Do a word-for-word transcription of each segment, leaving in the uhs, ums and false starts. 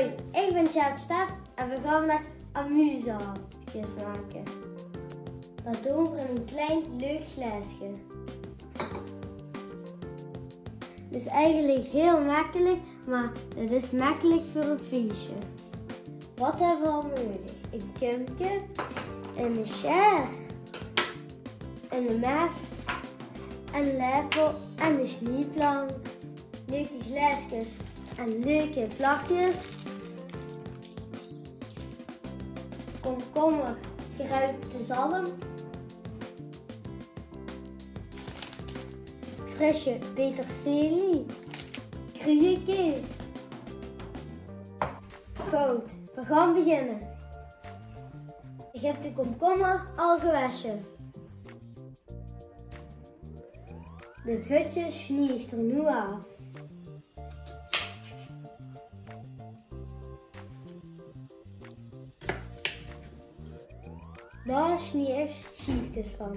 Ich bin chef Stef en veer gaon vandaag amuse-hapjes make. Dat doon veer in ein klein leuk glaeske. Het is eigelik hiel mekkelik, mer het is mekkelik veur ein fieske. Wat höbbe veer allemaol nudig? Ein kumke, ein sjeer, ein mes, ein lepel en ein snieplank. Leuke glaeskes en leuke plakjes. Komkommer, geruite zalm. Frisse peterselie. Kruujekees. Good, veer gaon beginne. Ich höb de komkommer al gewesje. De vötjes snie ich d'r noe aaf. Dao snie ich sjiefkes van.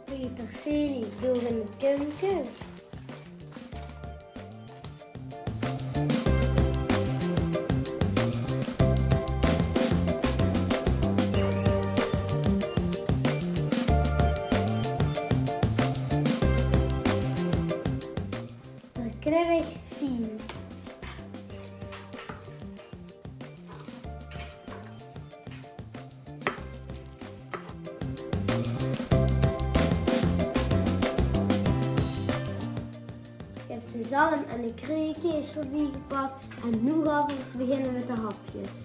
Peterselie doon ich in het kumke. Dan knip ich fien. Ich höb de zalm en de kruujekees d'rbie gepak en noe gaon veer beginne mit de hapjes.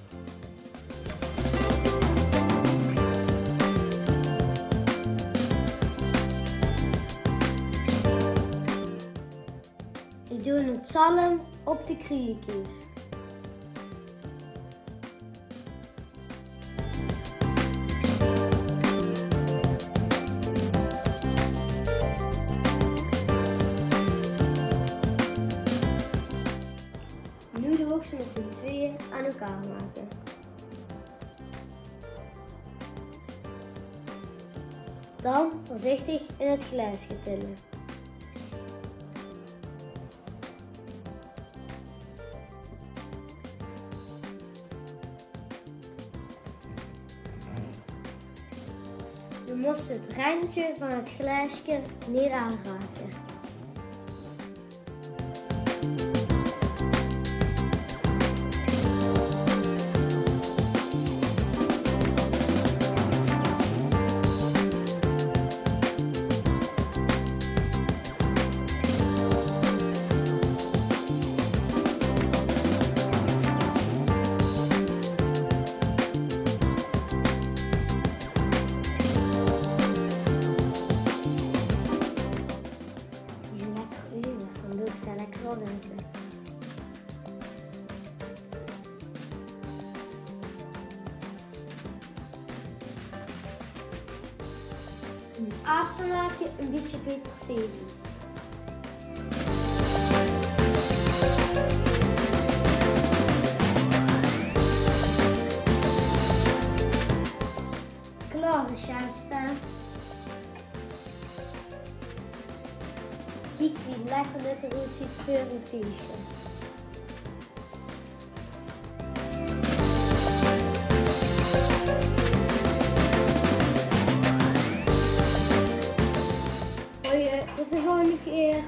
Ich doon het zalm op de kruujekees. Noe doon ich ze mit zien tweeje aan elkaar make. Dan veurzichtig in het glaeske tille. Doe mós het rendje van het glaeske neet aanrake. Die zien lekker euver, dan doon ich dao lekker op in. Óm het aaf te make, ein bietje peterselie. Klaor is, chef Stef. Kiek wie lekker dit d'roet zuut veur ein fieske. Hoi, tot de volgende keer.